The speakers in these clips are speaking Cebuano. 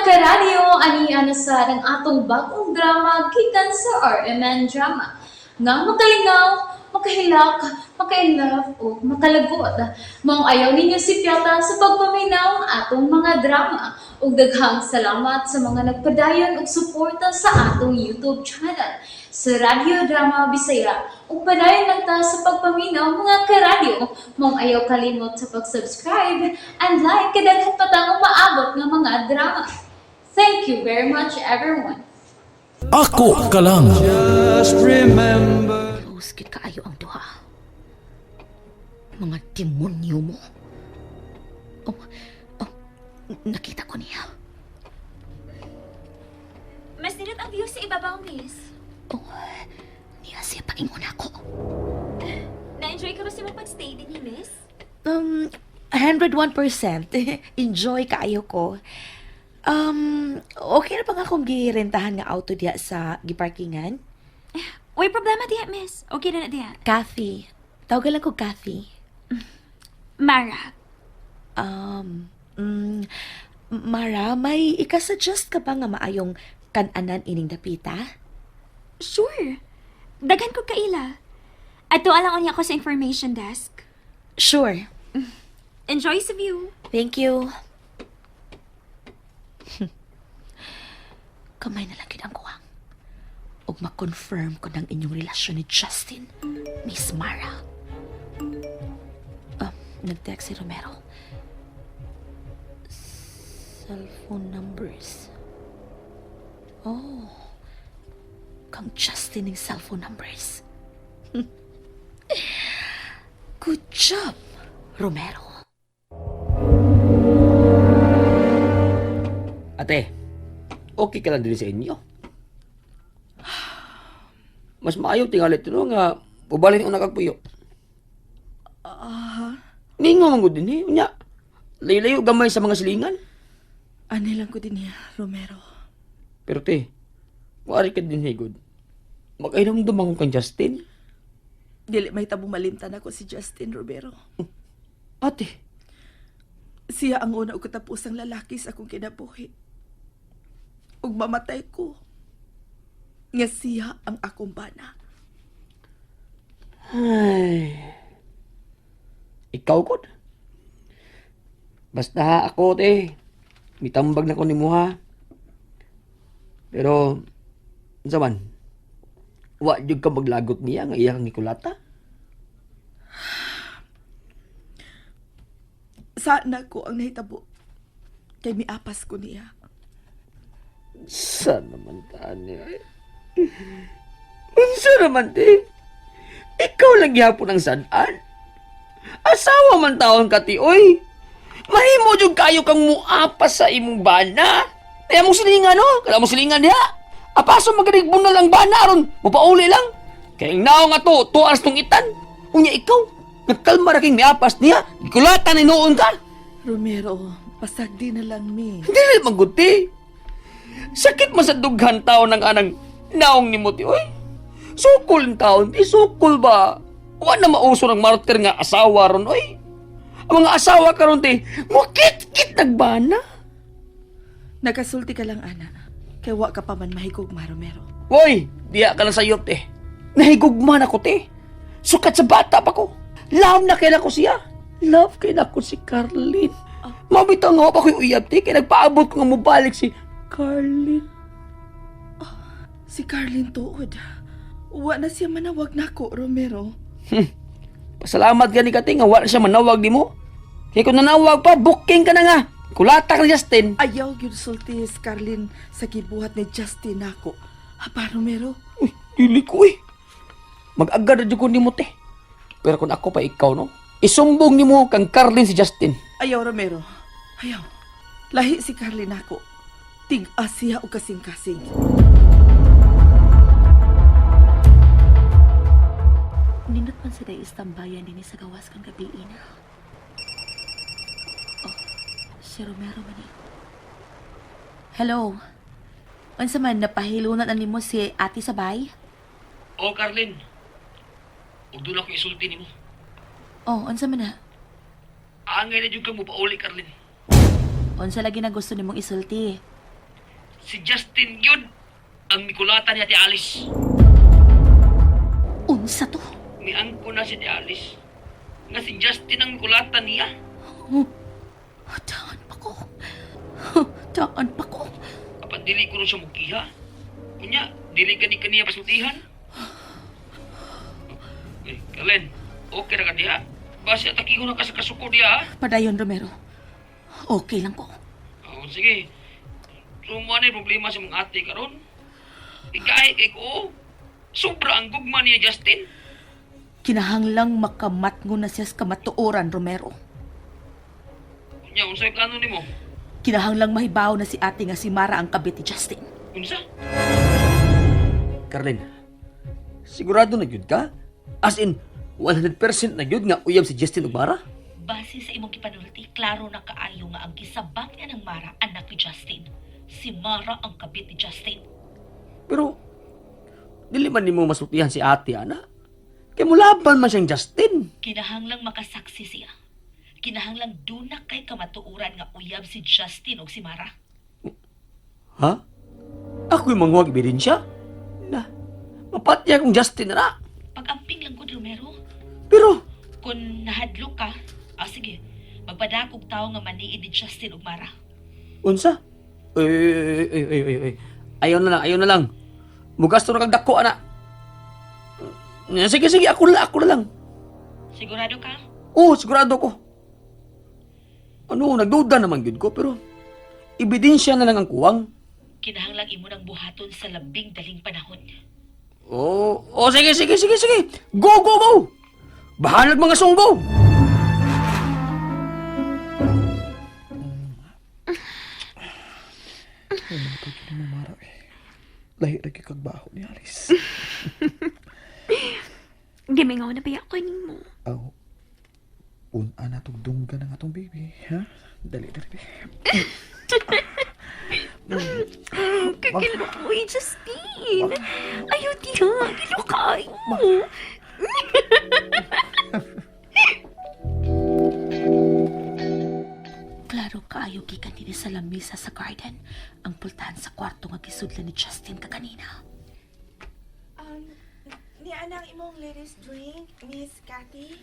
Karadyo, ani ana sa ang atong bagong drama gikan sa RMN Drama. Nga makalingaw, makahilak, makainlove o makalagot. Maong ayaw ninyo si Piata sa pagpaminaw ang atong mga drama. Ug daghang salamat sa mga nagpadayon og suporta sa atong YouTube channel sa Radyo Drama Bisaya. Ug padayon lang ta sa pagpaminaw, mga karadyo. Maong ayaw kalimot sa pag-subscribe and like kay daghan pa tang umaabot nga mga drama. Thank you very much, everyone. Ako ka lang. Just remember. Close gid kaayo ang duha. Mga demonyo mo. Oh, nakita ko niya. Mas nindot ang view sa ibabaw, miss. Oh, niya siya paingon ako. Na-enjoy ka ba sa imong pag-stay din ni miss? 101%. Enjoy kaayo ko. Okay na pa nga akong girentahan nga auto diya sa giparkingan? Uy, problema diha, miss. Okay na na diha. Kathy. Tawagan lang ko Kathy. Mara. Um, mm, Mara, may ikasuggest ka ba nga maayong kananan ining dapita? Sure. Daghan ko kaila. Ato alang unya ko sa information desk. Sure. Enjoy sa view. Thank you. Kamay na lang gid ang kuwang. Ug ma-confirm ko ng inyong relasyon ni Justin, Miss Mara. Nag-text si Romero. Cellphone numbers. Oh, kang Justin ng cellphone numbers. Good job, Romero. Ate, okay ka lang din sa inyo. Mas maayo tingali ito no, nga ubalin una kag puyo. Ah. Ningo man gud dinhi unya. Layo-layo gamay sa mga silingan. Ani lang ko din niya, Romero. Pero te, wari ka dinhi gud. Makainom dumang kang Justin. Dili may tabong malimtan ako si Justin, Romero. Ate, Siya ang una og katapusang lalaki sa akong kinabuhi. Ug mamatay ko. Nga siya ang akong bana. ay. Ikaw gud. Basta ha, ako te. Mitambag na ko nimo ha. Pero unsa man? Wa jud ka maglagot niya nga iya kang gikulata. Sana ko ang nahitabo. Kay miapas ko niya. Sa naman tani ay. Unsa naman te? Ikaw lang gihapon ang sadaan. Asawa man taon ka ti oy. Mahimo jud kayo kang muapas sa imong bana. Kaya mo silingan no? Kaya mo silingan diha. Apaso maganig bunal ang bana aron mupauli lang. Kay ang naong ato, 2 hours tong itan. Unya ikaw, nagkalma ra king miapas niya. Gikulatan ni noon ka. Romero, pasagdi na lang mi. Hindi rin maguti. Sakit man sa dughan tao ng anang naong ni Muti, oy. Sukol ang taon, di sukol ba? Wa na mauso ng martir nga asawa ron, oy. Ang mga asawa karon ti, mukit-kit nagbana. Nakasulti ka lang, ana. Kay wa ka pa man mahigugma, Romero. Hoy, diya ka lang sayop, te. Nahigugma na ko, te. Sukat sa bata pa ko. Love na kailan ko siya. Love kay ko si Carlin. Mabitaw nga pa ko'y uyab, te. Kaya nagpaabot ko nga mobalik si Carlin. Si Carlin tuod. Wa na siya manawag nako, Romero. Pasalamat gani ka, te, nga wala siya manawag di mo. Kaya kung nanawag pa, booking ka na nga. Kulata ka ni Justin. Ayaw gyud sulti si Carlin sa gibuhat ni Justin nako. Hapa, Romero. Uy, dili ko eh. Mag-agad na dyan ko nimo, te. Pero kung ako pa ikaw, no? Isumbong nimo kang Carlin si Justin. Ayaw, Romero. Ayaw. Lahi si Carlin nako. Tig-as siya og kasing-kasing. Nindot man sa dayos tambayan dinhi sa gawas kang gabi na. Oh, si Romero man eh. Hello. Unsa man napahilunan ani mo si Ate Sabay? Oh, Carlin. Huwag doon ako isulti nimo. Oh, unsa man na? Angay na dyan ka mo pauli, Carlin. Unsa lagi na gusto nimong isulti? Si Justin yun ang mikulatan ni Ate Alice. Unsa to? Miangko na si Ate Alice. Nga si Justin ang mikulatan niya. Daan pa ko. Daan pa ko. Apan dili ko rin siya mukiha. Unya, dili ka ni kaniya pasultihan. Eh, Kalen, okay ra ka diha. Basi ataki ko na ka sa kasuko diha, ha? Padayon, Romero. Okay lang ko. Oh, sige. So, mo na yung problema sa mga ate karon. Ikaay kay ko. Sobra ang gugma niya, Justin. Kinahanglang makamatngo na siya sa kamatuoran, Romero. Unya, unsay plano nimo? Kinahanglang mahibaw na si ate nga si Mara ang kabit ni Justin. Unsa? Carlin, sigurado na gyud ka? As in, 100% na gyud nga uyab si Justin ug Mara? Base sa imong gipanulti, klaro na kaayo nga ang gisabak niya ng Mara anak ni Justin. Si Mara ang kabit ni Justin. Pero, dili man nimo masultihan si ate, ana. Kay mulaban man siyang Justin. Kinahanglang makasaksi siya. Kinahanglang duna kay kamatuoran nga uyab si Justin og si Mara. Ha? Ako'y manghuwag ebidensya? Na, mapatya kong Justin na na. Pag-amping lang gud, Romero. Pero, Kung nahadlok ka, sige, magpadakog tao nga maniid ni Justin ug Mara. Unsa? Uy, uy, uy, uy, uy, uy. Ayaw na lang, ayaw na lang. Mugasto na kag dako, ana. Sige, sige, ako na lang, ako na lang. Sigurado ka? Oo, sigurado ko. Ano, nagduda naman gyud ko, pero ebidensya na lang ang kuwang. Kinahanglang imo nang buhaton sa labing daling panahon. Oo, oh, sige, sige, sige, sige. Go, go, go! Bahalag mga sunggo! Lahi ra gyud kag baho ni Alice. Gimingaw na ba ako nimo? Aw. Una na tong dunggan ang atong baby, ha? Dali dali. Dali. Kakiloy, Justin. Ayaw diha, kilo kayo. Klaro kaayo gikan dinhi sa lamisa sa garden ang pultahan sa kwarto nga gisudlan ni Justin kaganina. Ni anang imong latest drink, Miss Cathy?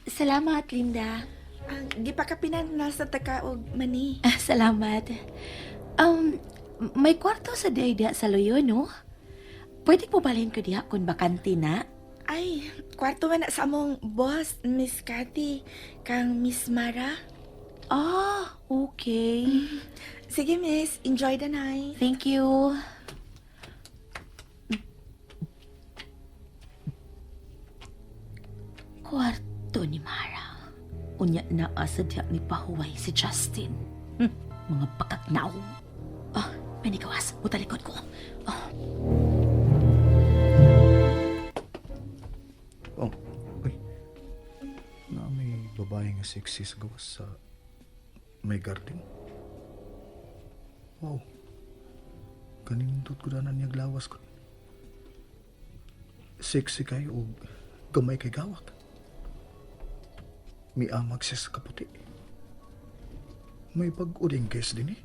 Salamat, Linda. Ang gipakapinan na sa taka og mani. Ah, salamat. May kwarto sa diay diha sa Loyo, no? Pwede po balhin ko diha kung bakante na. Ay, kwarto man na sa among boss, Miss Cathy, kang Miss Mara. Ah, okay. Sige, Miss, enjoy the night. Thank you. Kwarto ni Mara. Unya na asa diha ni pahuway si Justin. Mga bakagnaw. Ah, may nikawas. Mutalikod ko. Ah, Oh, uy. Na may babae nga sexy sa gawas sa may garden. Wow. Kanindot ko na niya lawas ko. Sexy kay og gamay kay gawak. Miamag siya sa kaputi. May pag-uling guest din eh.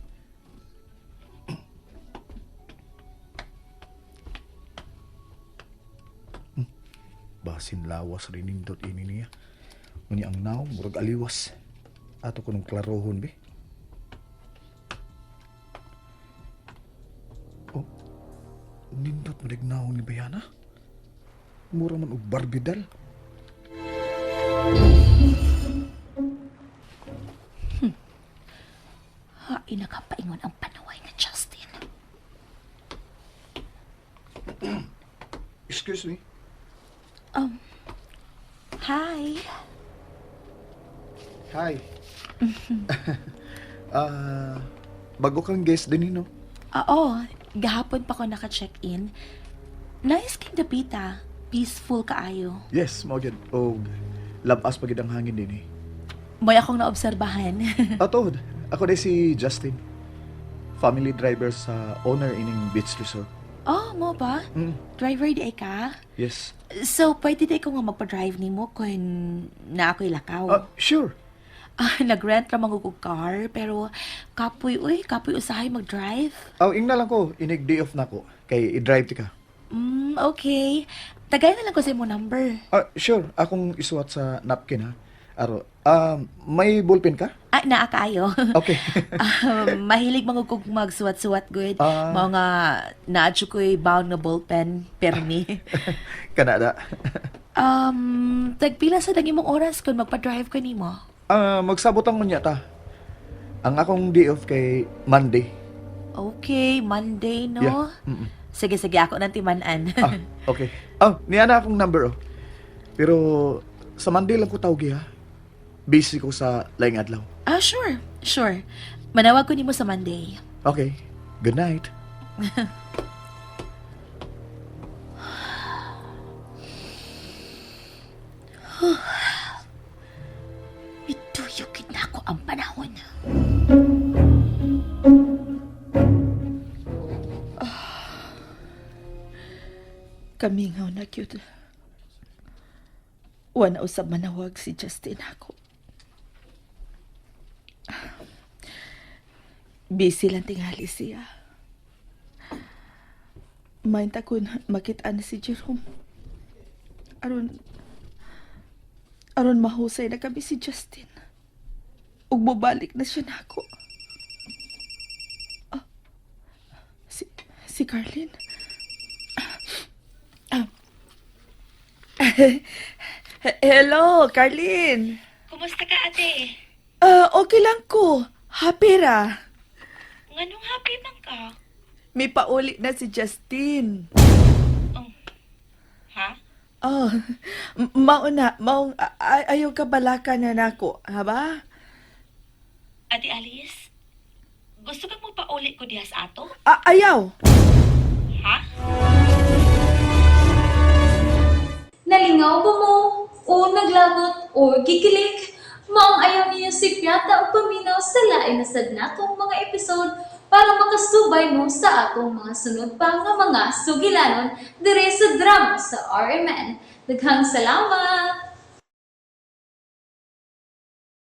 Basin lawas rin nindot ini niya. Ngunya ang naong, murag aliwas. Ato ko nung klarohon, be. Oh, nindot manig naong ni Bayana. Mura man og barbidal. Hain nakapaingon ang panaway nga Justin. Excuse me. Hi. Hi. Ah, bago kang guest din, no? Oo, gahapon pa ko naka-check-in. Nice king dapita. Peaceful kaayo. Yes, mao gyud. Og labas pa gyud ang hangin din eh. May akong naobserbahan. Ato, ako din si Justin. Family driver sa owner ining beach resort. Oh, mo ba? Mm. Driver di ay ka? Yes. So, pwede di ko nga magpa-drive nimo kung na ako'y lakaw. Ah, sure. Ah, nag-rent ra man og car pero kapoy uy, kapoy usahay mag-drive. Aw, ingna lang ko, inig day off na ko kay i-drive ti ka. Okay. Tagay na lang ko sa imo number. Ah, sure, akong isuwat sa napkin ha. Aro, may ballpen ka? Ah, naa kaayo. Okay. Mahilig man kog magsuwat-suwat gud. Ah. Mao nga naa jud ko'y bound nga ballpen permi. Kanada. Tagpila sa dang imong oras kung magpa-drive ko nimo? Ah, magsabot ang unya ta. Ang akong day off kay Monday. Okay, Monday, no? Yeah. Mm-mm. Sige, sige, ako nang timan-an. Ah, okay. Ah, niya na akong number oh. Pero sa Monday lang ko tawgi ha. Busy ko sa laing adlaw. Ah, sure, sure. Manawag ko nimo sa Monday. Okay. Good night. Ituyokit na ako ang panahon. Kamingaw na cute. Wala usab manawag si Justin ako. Busy lang tingali siya. Mainta ko na makita na si Jerome. Aron mahusay na kami si Justin. Ug mobalik na siya nako. Ah, si Carlin. Hello, Carlin. Kumusta ka, ate? Ah, okay lang ko. Happy ra. Nganong happy man ka? May pauli na si Justin. Ha? Oh, mauna, maong ayaw ka balaka na nako, ha ba? Ate Alice, gusto ka mo pauli ko diha sa ato? Ah, ayaw. Ha? Nalingaw ba mo? O naglagot o gikilig? Maong ayaw niyo si Piata o paminaw sa lain na sad natong mga episode para makasubay mo sa atong mga sunod pa nga mga sugilanon dire sa drama sa RMN. Daghang salamat!